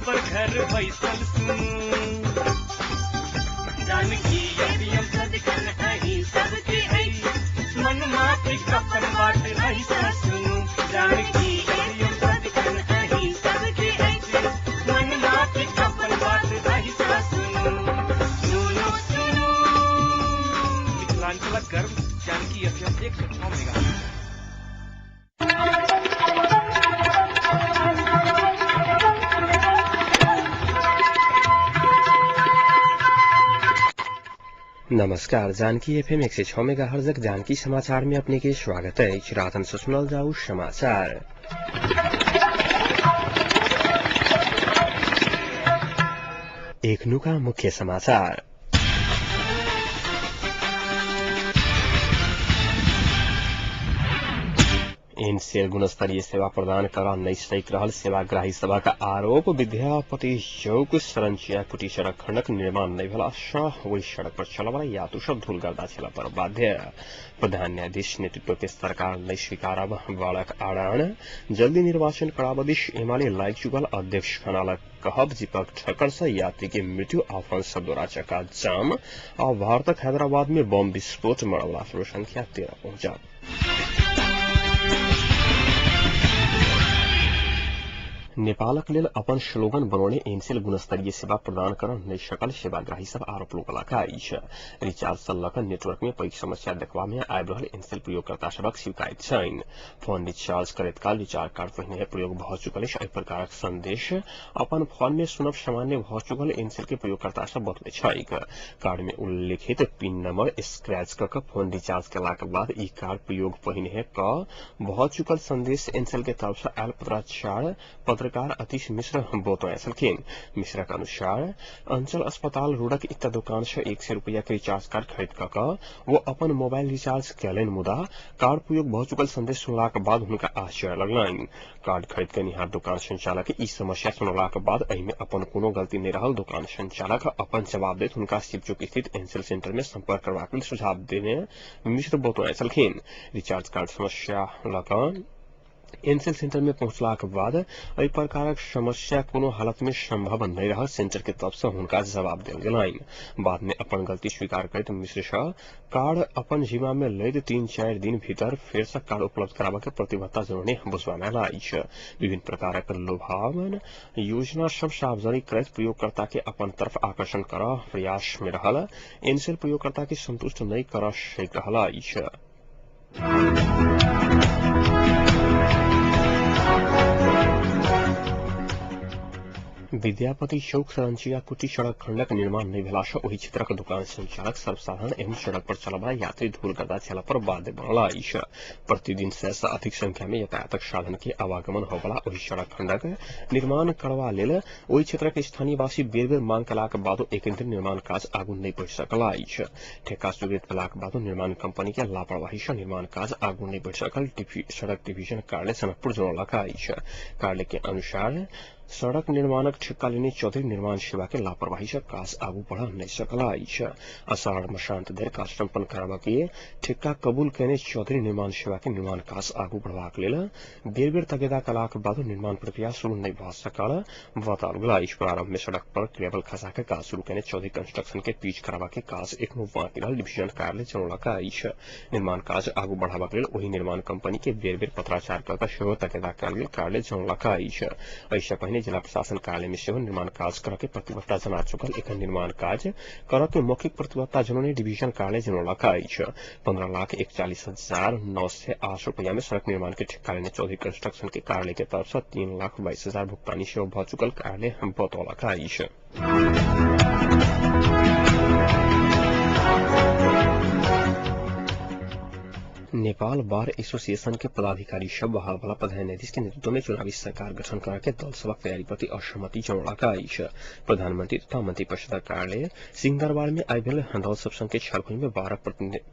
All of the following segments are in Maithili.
खबर घर बैसल सुनू। जानकी एफएम सदिखन अहीं सबके अछि, मन माफिक अपन बात एहि सँ सुनू। जानकी एफएम सदिखन अहीं सबके अछि, मन माफिक अपन बात एहि सँ सुनू। सुनू सुनू मिथिलांचलक गर्व जानकी एफएम 106 मेगाहर्ट्ज। नमस्कार, जानकी एफएम 106 मेगाहर्जक जानकी समाचार में अपने के स्वागत अछि। रातन से सुनल जाऊ समाचार। एखनुका मुख्य समाचार। एनसेल गुणस्तरीय सेवा प्रदान करा नहीं सक रहल सेवाग्राही सभक आरोप। विद्यापति चौक सरंचिया कुटी सड़क खंडक निर्माण नहीं भेला सँ ओहि सड़क पर चलवला यात्रु सब धूल गर्दा झेलऽ पर बाध्य। प्रधान न्यायाधीश नेतृत्व के सरकार नहीं स्वीकारब बालक आड़ान। जल्दी निर्वाचन कराब दिश एमाले लागि चुकल अध्यक्ष खनालक कहब। दीपक ठक्कर से यात्री के मृत्यु आफन सब द्वारा चक्का जाम। आ भारतक हैदराबाद में बम विस्फोट मरवला संख्या 13 पहुंचा। नेपालक लेल अपन स्लोगन बनौने एनसेल गुणस्तरीय सेवा प्रदान कर नहि सकल सेवाग्राही सब आरोप लगौलक अछि। रिचार्ज सँ लऽ कऽ नेटवर्क में पैघ समस्या देखबा में आबि रहल एनसेल प्रयोगकर्ता सभक शिकायत छनि। फोन रिचार्ज करैत काल रिचार्ज कार्ड पहिने प्रयोग भऽ चुकल अछि, एहि प्रकारक संदेश अपन फोन में सुनब सामान्य भऽ चुकल एनसेल के प्रयोगकर्ता सब बतबैत छैक। कार्ड में उल्लिखित पिन नंबर स्क्रैच कऽ कऽ फोन रिचार्ज केलाक बाद ई कार्ड प्रयोग पहिने कऽ भऽ चुकल संदेश एनसेल के तरफ सँ आयल पत्राचार पत्रकार अतीश मिश्र बतौने छलखिन। मिश्रक अनुसार अंचल अस्पताल रोडक एकटा दोकान सँ 100 रुपया के रिचार्ज कार्ड खरीद कऽ कऽ ओ अपन मोबाइल रिचार्ज कयलनि, मुदा कार्ड प्रयोग भऽ चुकल संदेश सुनलाक बाद हुनका आश्चर्य लगलनि। कार्ड खरीद कयनिहार दोकान संचालक ई समस्या सुनौलाक बाद एहि में अपन कोनो गलती नहि रहल दोकान संचालक अपन जवाब दैत हुनका शिवचौक स्थित एनसेल सेंटर में संपर्क करबाक लेल सुझाव देने मिश्र बतौने छलखिन। रिचार्ज कार्ड समस्या लऽ कऽ एनसेल सेंटर में पहुंचलाक बाद एहि प्रकारक समस्या कोनो हालत में संभव नहि रहल सेंटर के तरफ से हुनका जवाब देल गेलनि। बाद में अपन गलती स्वीकार करैत मिश्र सँ कार्ड अपन जिम्मा में लैत 3-4 दिन भीतर फेर से कार्ड उपलब्ध कराबऽ के प्रतिबद्धता जरूरी बुझबा में आयल अछि। विभिन्न प्रकारक लोभावन योजना सब सार्वजनिक करैत प्रयोगकर्ता के अपन तरफ आकर्षण करऽ प्रयास में रहल एनसेल प्रयोगकर्ता के संतुष्ट नहि करऽ सकि रहल अछि। विद्यापति चौक सरंचिया कुटी सड़क खंडक निर्माण नहि भेला सँ ओहि क्षेत्रक दुकान संचालक सर्वसाधारण एवं सड़क पर चलबला यात्री धूल गर्दा झेलऽ पर बाध्य बनल अछि। प्रतिदिन 100 सँ अधिक संख्या में यातायातक साधन के आवागमन होबला ओहि सड़क खंडक निर्माण करबा लेल ओहि क्षेत्रक स्थानीयवासी बेर बेर मांग कयलाक बादो एखन धरि निर्माण काज आगू नहि बढ़ि सकल अछि। ठेका स्वीकृत भेलाक बादो निर्माण कंपनी के लापरवाही सँ निर्माण काज आगू नहि बढ़ि सकल सड़क डिवीजन कार्यालय जनकपुर जनौलक अछि। कार्यालय के अनुसार सड़क निर्माणक ठेक्का लेने चौधरी निर्माण सेवा के लापरवाही सँ काज आगू बढ़ नहि सकल अछि। अषाढ़ मसांत धरि काज सम्पन्न कराबऽ के ठेक्का कबूल कयने चौधरी निर्माण सेवा के निर्माण काज आगू बढ़बाक लेल बेर बेर तगेदा कयलाक बादो निर्माण प्रक्रिया शुरू नहि भऽ सकल बताओल गेल अछि। प्रारंभ में सड़क पर ग्रेवल खसा के काज शुरू कयने चौधरी कंस्ट्रक्शन के पीच कराबऽ के काज एखनो बाकी रहल डिवीजन कार्यालय जनौलक अछि। निर्माण काज आगू बढ़ाबक लेल ओहि निर्माण कंपनी के बेर बेर पत्राचार कऽ कऽ सेहो तगेदा कयल गेल कार्यालय जनौलक अछि। एहि सँ पहिने जिला प्रशासन कार्यालय में सेहो निर्माण काज करऽ के प्रतिबद्धता जना चुकल एखन निर्माण काज करऽ के मौखिक प्रतिबद्धता जनौने डिवीजन कार्यालय जनौलक अछि। 15,41,908 रुपया में सड़क निर्माण के ठेक्का लेने चौधरी कंस्ट्रक्शन के कार्यालय के तरफ सँ 3,22,000 भुगतानी सेहो भऽ चुकल कार्यालय बतौलक अछि। नेपाल बार एसोसिएशन के पदाधिकारी सब बहाल वाला प्रधान न्यायाधीश के नेतृत्व में चुनावी सरकार गठन करऽ के दल सभक तैयारी प्रति असहमति जनौलक अछि। प्रधानमंत्री तथा मंत्री परिषदक कार्यालय सिंहदरबार में आइ भेल दल सब संग के छलफल में 12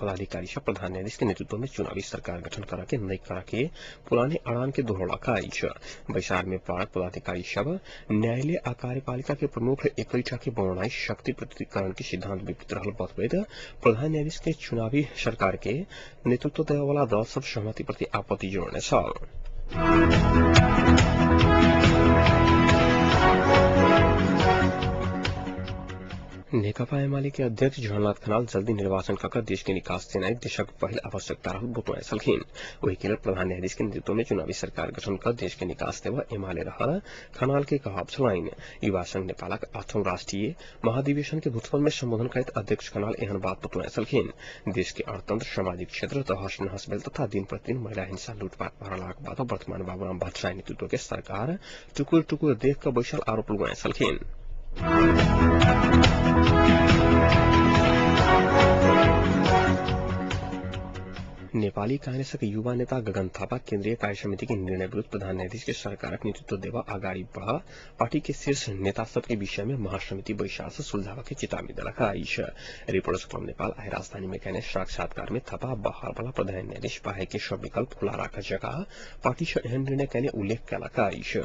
पदाधिकारी सब प्रधान न्यायाधीश के नेतृत्व में चुनावी सरकार गठन करऽ के नहि करऽ के पुराने अड़ान के दोहरौलक अछि। बैसार में 12 पदाधिकारी सब न्यायालय आ कार्यपालिका के प्रमुख एकैटा के बनौनाइ शक्ति पृथक्करण के सिद्धांत विपरीत रहल बतबैत प्रधान न्यायाधीश के चुनावी सरकार के नेतृत्व देबऽवला दल सब सहमति प्रति आपत्ति जनौने छल। नेकपा एमाले के अध्यक्ष झलनाथ खनाल जल्दी निर्वाचन ककर देश के निकास देनाइ देशक पहिल आवश्यकता रहल बतौने छलखिन। ओहि के लेल प्रधान न्यायाधीश के नेतृत्व में चुनावी सरकार गठन कर देश के निकास देव एमाले रहल खनाल के कहब छलनि। युवा संघ नेपालक 8वां राष्ट्रीय महाधिवेशन के भूतपूर्व में संबोधन करैत अध्यक्ष खनाल एहन बात बतौने छलखिन। देश के अर्थतंत्र सामाजिक क्षेत्र तहस नहस भेल तथा दिन प्रतिदिन महिला हिंसा लूटपाट बढ़लाक बाद वर्तमान बाबूराम भट्टराई नेतृत्व के सरकार टुकुर टुकुर देख क बैसल आरोप लगौने छलखिन। नेपाली कांग्रेसक युवा नेता गगन थापा केन्द्रीय कार्य समिति के निर्णय विरूद्ध प्रधान न्यायाधीश के सरकारक नेतृत्व देवा अगाडि बढ़ पार्टी के शीर्ष नेता सबके विषय में महासमिति बैसार से सुलझावा के चेतावनी देलक अछि। रिपोर्टर्स क्लब नेपाल आइ राजधानी में कयने साक्षात्कार में थापा बहाल वाला प्रधान न्यायाधीश बाहेक के सब विकल्प खुला राख जगह पार्टी से एहन निर्णय कयने उल्लेख कयलक अछि।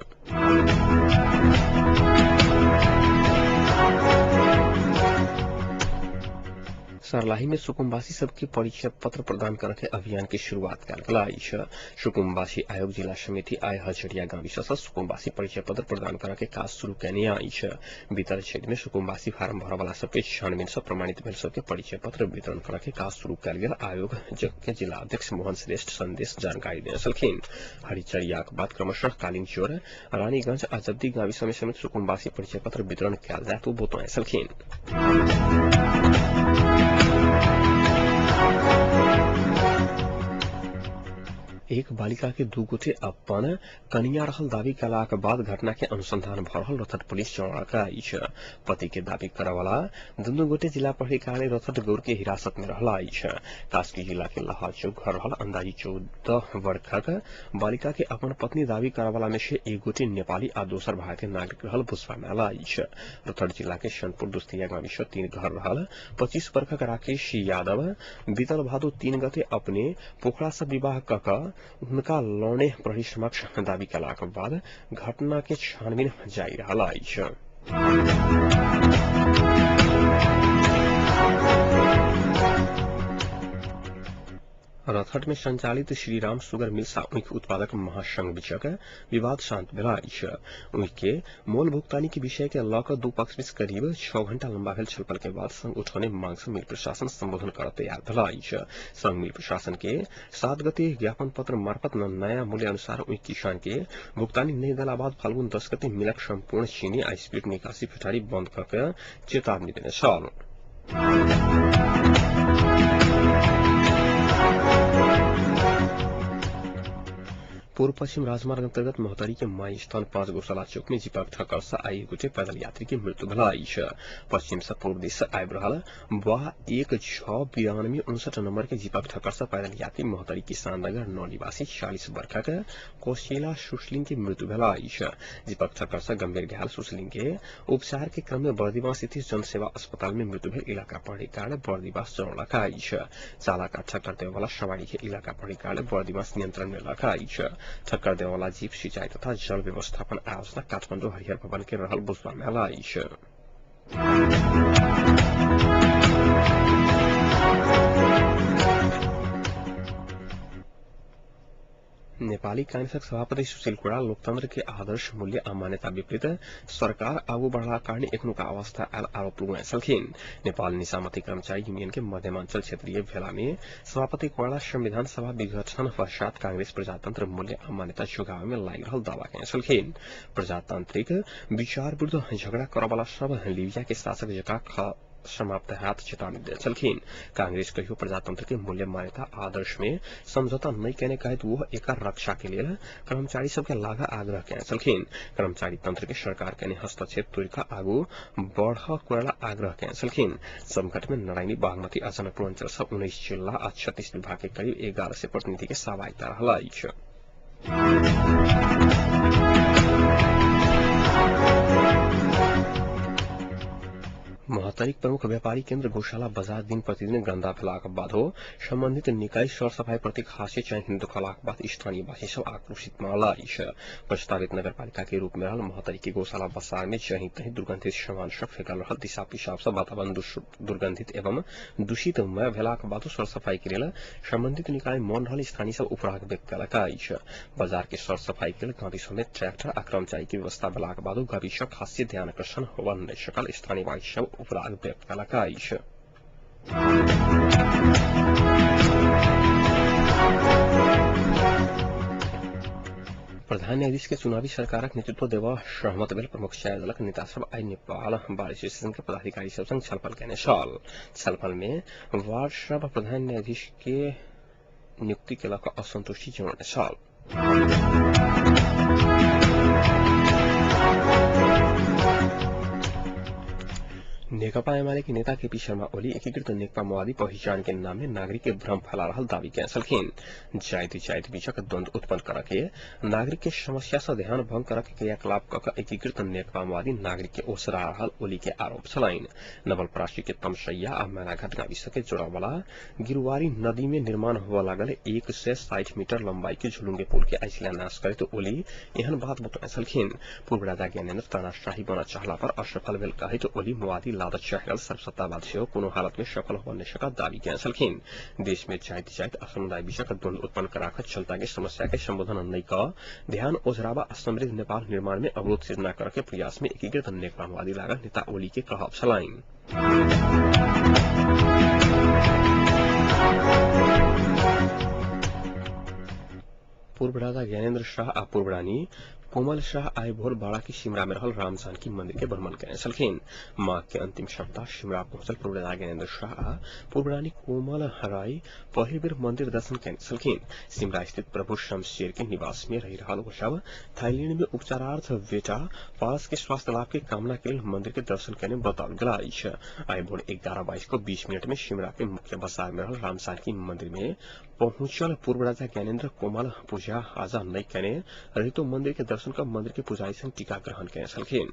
सर्लाही में सुकुम्बासी सबके परिचय पत्र प्रदान करके अभियान के शुरुआत कयल गेल अछि। सुकुम्बासी आयोग जिला समिति आइ हजरिया गाविस से सुकुम्बासी परिचय पत्र प्रदान करके काज शुरू कयने अछि। बीतल क्षेत्र में सुकुम्बासी फार्म भरऽ वाला सबके छानबीन से प्रमाणित भेल सबके परिचय पत्र वितरण करके काज शुरू कयल गेल आयोग के जिला अध्यक्ष मोहन श्रेष्ठ संदेश जानकारी देने छलखिन। हरिचरियाक बाद क्रमशः कालिंगचोर, रानीगंज आ जब्दी गाविस में समेत सुकुम्बासी परिचय पत्र वितरण कयल जायत ओ बतौने छलखिन। एक बालिका के दू गोटे अपन कनिया रहल दावी कयलाक बाद घटना के अनुसंधान भ रहल रथट पुलिस जनौलक अछि। पति के दावी करऽ वाला दुनू गोटे जिला प्रहरी कार्यालय रथट गौर के हिरासत में रहल अछि। कास्की जिला के लहा चौक घर रहल अंदाजी 14 वर्षक बालिका के अपन पत्नी दावी करऽ वाला में से एक गोटे नेपाली आ दोसर भारतीय नागरिक रहल बुझबा में आयल अछि। रथट जिला के शनपुर दुस्तिया गामी से 3 घर रहल 25 वर्षक राकेश यादव बीतल भादो 3 गते अपने पोखरा से विवाह क क हुनका लौने प्रहरी समक्ष दावी कयलाक बाद घटना के छानबीन जारी रहल अछि। रथट में संचालित श्रीराम सुगर मिल सा ऊख उत्पादक महासंघ बीचक विवाद शांत भेल अछि। ऊख के मोल भुगतानी के विषय के लऽ कऽ दू पक्ष बीच करीब 6 घंटा लंबा भेल छलफल के बाद संघ उठौने मांग से मिल प्रशासन संबोधन कर तैयार भेल अछि। संघ मिल प्रशासन के 7 गते ज्ञापन पत्र मार्फत नया मूल्य अनुसार ऊख किसान के भुगतानी नहि देला बाद फाल्गुन 10 गते मिलक संपूर्ण चीनी आ स्पिरिट निकासी फिटारी बंद कऽ के चेतावनी देने छल। पूर्व पश्चिम राजमार्ग अंतर्गत महोत्तरी के माई स्थान 5 गौशाला चौक में जीपक ठक्कर से आई गोटे पैदल यात्री के मृत्यु भेल अछि। पश्चिम से पूर्व दिस से आबि रहल बा 1 6 92 59 नंबर के जीपक ठक्कर से पैदल यात्री महोत्तरी किसान नगर 9 निवासी 40 वर्षक कौशिला सुशलिंग के मृत्यु भेल अछि। जीपक ठक्कर से गंभीर घायल सुशलिंग के उपचार के क्रम में बर्दिवास स्थित जनसेवा अस्पताल में मृत्यु भेल इलाका प्रहरी कार्यालय बर्दिवास जनौलक अछि। चालक आ ठक्कर देववाला सवारी के इलाका प्रहरी कार्यालय बर्दिवास नियंत्रण में लक अछि। ठक्कर देवाला जीप सिंचाई तथा जल व्यवस्थापन आयोजना काठमाडौँ हरिहर भवन के रहल बुझबा में आयल अछि। नेपाली कांग्रेसक सभापति सुशील कोइराला लोकतंत्र के आदर्श मूल्य आ मान्यता विपरीत सरकार आगू बढ़ला कारणे एखनुका अवस्था आयल आरोप लगौने छलखिन। नेपाल निजामती कर्मचारी यूनियन के मध्यमांचल क्षेत्रीय भेला में सभापति कोइराला संविधान सभा विघटन पश्चात कांग्रेस प्रजातंत्र मूल्य आ मान्यता जोगावे में लागि रहल दावा कयने छलखिन। प्रजातांत्रिक विचार विरुद्ध झगड़ा करऽ वाला सब लीबिया के शासक जकाँ समाप्त हाथ चेतावनी देने छलखिन। कांग्रेस कहियो प्रजातंत्र के मूल्य मान्यता आदर्श में समझौता नहि कयने कहैत वो एकर रक्षा के लेल कर्मचारी सबके लागा आग्रह कयने छलखिन। कर्मचारी तंत्र के सरकार कयने हस्तक्षेप तोड़ि कऽ आगू बढ़ कोइराला आग्रह कयने छलखिन। संकट में नारायणी, बागमती आ जनकपुर अंचल सँ 19 जिला आ 36 विभाग के करीब 1100 प्रतिनिधि के सहभागिता रहल अछि। महोत्तरीक प्रमुख व्यापारी केन्द्र गौशाला बाजार दिन प्रतिदिन गंदा भेलाक बादो संबंधित निकाय सरसफाई प्रति खासे चैन दुखलाक बाद स्थानीयवासी सब आक्रोशित मामला अछि। प्रस्तावित नगरपालिका के रूप में रहल महोत्तरी के गौशाला बाजार में जहीं तहीं दुर्गंधित सामान सब फेकल रहल दिशा पिशाब से वातावरण दुर्गंधित एवं दूषितमय भेलाक बादो सरसफाई के लेल संबंधित निकाय मौन रहल स्थानीय सब उपराग व्यक्त कयलक अछि। बाजार के सरसफाई के लेल गाँधी समेत ट्रैक्टर आ कर्मचारी के व्यवस्था भेलाक बादो गाँधी सब खासे ध्यान आकर्षण होबय नहि सकल स्थानीयवासी सब उपराग व्यक्त कयलक अछि। प्रधान न्यायाधीश के चुनावी सरकारक नेतृत्व देबऽ सहमत भेल प्रमुख चारि दलक नेता सब आइ नेपाल बार एसोसिएशन के पदाधिकारी सब संग छलफल केने छल। छलफल में वार्ड सब प्रधान न्यायाधीश के नियुक्ति के लऽ कऽ असंतुष्टि जनौने छल। नेकपा एमाले के नेता केपी शर्मा ओली एकीकृत नेकपा माओवादी पहिचान के नाम में नागरिक के भ्रम फैला रहल दावी केने छलखिन। जाति जाति बीचक द्वंद्व उत्पन्न करऽ के नागरिक के समस्या से ध्यान भंग करऽ के क्रियाकलाप कऽ कऽ एकीकृत नेकपा माओवादी नागरिक के ओसरा रहल ओली के आरोप छलनि। नवलपरासी के तमसैया आ मैनाघाट गाविस के जोड़ऽ वाला गिरुवारी नदी में निर्माण होबय लागल 160 मीटर लंबाई के झुलुंगे पुल के आइ शिलान्यास करैत ओली एहन बात बतौने छलखिन। पूर्व राजा ज्ञानेन्द्र तानाशाही बनऽ चाहला पर असफल भेल कहैत ओली माओवादी चाहल सर्वसत्तावाद सेहो कोनो हालत में सफल होबय नहि सकत दावी केने छलखिन। देश में जाति जाति आ समुदाय बीचक द्वंद्व उत्पन्न करा कऽ जनता के समस्या के संबोधन नहि कऽ ध्यान ओझराबा आ समृद्ध नेपाल निर्माण में अवरोध सिर्जना करऽ के प्रयास में एकीकृत नेकपा माओवादी लागल नेता ओली के कहब छलनि। पूर्व राजा ज्ञानेन्द्र शाह आ पूर्व रानी कोमल शाह आइ भोर बाड़ा के सिमरा में रहल राम जानकी मंदिर के भ्रमण केने छलखिन। माघ के अंतिम सप्ताह सिमरा पहुंचल पूर्व राजा ज्ञानेन्द्र शाह आ पूर्व रानी कोमल राय पहिल बेर मंदिर दर्शन केने छलखिन। सिमरा स्थित प्रभु शमशेर के निवास में रहि रहल ओ सब थाईलैंड में उपचारार्थ बेटा पारस के स्वास्थ्य लाभ के कामना के लेल मंदिर के दर्शन केने बताओल गेल अछि। आइ भोर 11:22 में सिमरा के मुख्य बाजार में रहल राम जानकी मंदिर में पहुंचल पूर्व राजा ज्ञानेन्द्र कोमल पूजा आजा नहि केने रहितो मंदिर के दर्शन कर मंदिर के पुजारी संग टीका ग्रहण केने छलखिन।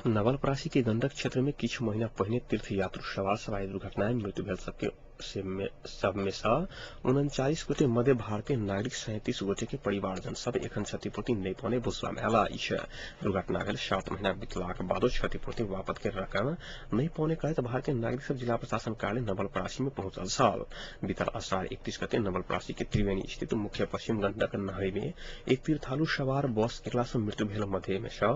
नवलपरासी के गंडक क्षेत्र में किछु महीना पहिने तीर्थयात्रु सवार सवारी दुर्घटना में मृत्यु भेल सबके सब में सँ 39 गोटे मध्य भारतीय नागरिक 37 गोटे के परिवारजन सब एखन क्षतिपूर्ति नहि पौने भुसवा में आयल अछि। दुर्घटना भेल 7 महीना बीतलाक बादो क्षतिपूर्ति वापत के रकम नहि पौने कहैत भारतीय नागरिक सब जिला प्रशासन कार्यालय नवलपरासी में पहुंचल छल। बीतल अषाढ़ 31 गते नवलपरासी के त्रिवेणी स्थित मुख्य पश्चिम गंडक नहर में एक तीर्थालु सवार बस गिरला सँ मृत्यु भेल मध्य में सँ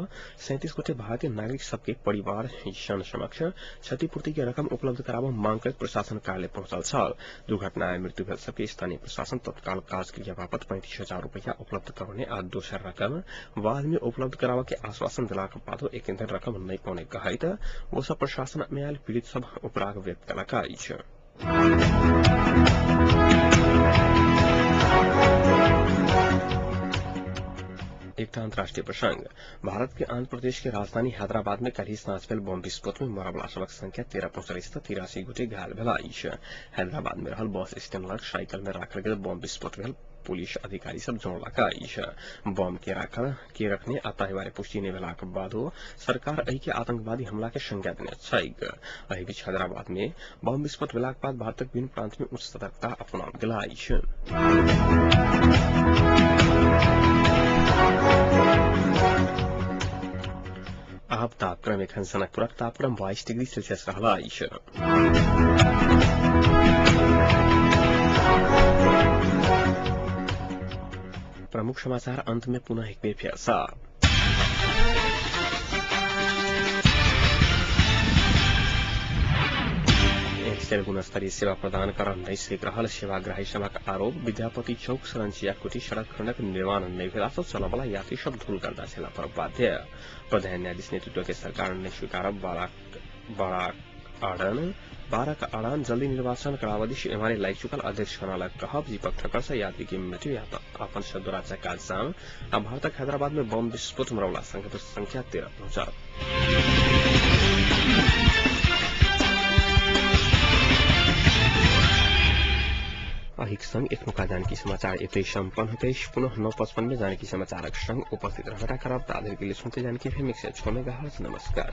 37 गोटे भारतीय नागरिक सबके परिवार जन समक्ष क्षतिपूर्ति के रकम उपलब्ध कराबऽ मांग करैत प्रशासन कार्यालय पहुंचल छल। दुर्घटना में मृत्यु भेल सबके स्थानीय प्रशासन तत्काल काज क्रिया बापत 35,000 रुपया उपलब्ध करौने आ दोसर रकम बाद में उपलब्ध कराबऽ के आश्वासन देलाक बादो एखन धरि रकम नहि पौने कहैत ओ सब प्रशासन में आयल पीड़ित सब उपराग व्यक्त कयलक अछि। एकटा अंतर्राष्ट्रीय प्रसंग। भारत के आंध्र प्रदेश के राजधानी हैदराबाद में काल्हि साँझ भेल बम विस्फोट में मरऽवला सबक संख्या 13 पहुंचल तऽ 83 गोटे घायल भेल अछि। हैदराबाद में रहल बस स्टैंड लग साइकिल में राखल गेल बम विस्फोट भेल पुलिस अधिकारी सब जनौलक अछि। बम के राखल के रखने आ ताहि बारे पुष्टि नहि भेलाक बादो सरकार एहि के आतंकवादी हमला के संज्ञा देने छैक। एहि बीच हैदराबाद में बम विस्फोट भेलाक बाद भारतक विभिन्न प्रांत में उच्च सतर्कता अपनाओल गेल अछि। आब तापक्रम एखन जनकपुरक तापक्रम 22 डिग्री सेल्सियस रहल अछि। प्रमुख समाचार अंत में पुनः एक बेर फेर सँ। एनसेल गुणस्तरीय सेवा प्रदान कर नहि सकि रहल सेवाग्राही सभक आरोप। विद्यापति चौक सरंचिया कुटी सड़क खंडक निर्माण नहि भेला सँ चलऽवला यात्री सब धूल गर्दा झेला पर बाध्य। प्रधान न्यायाधीश नेतृत्व के सरकार नहि स्वीकारब बारक अड़ान जल्दी निर्वाचन करावदिश एमाले लागि चुकल अध्यक्ष खनालक कहब। दीपक ठक्कर से यात्री की मृत्यु अपन सदोरा चक्का जाम आ भारतक हैदराबाद में बम विस्फोट मरौला संख्या 13 पहुंचल। अहिक संग एखनुका जानकी समाचार एतै सम्पन्न होतै। पुनः 9:55 में जानकी समाचारक संग उपस्थित रहबा करब। ताधरि के लिए सुनते जानकी एफएम 106 मेगाहर्ट्ज। नमस्कार।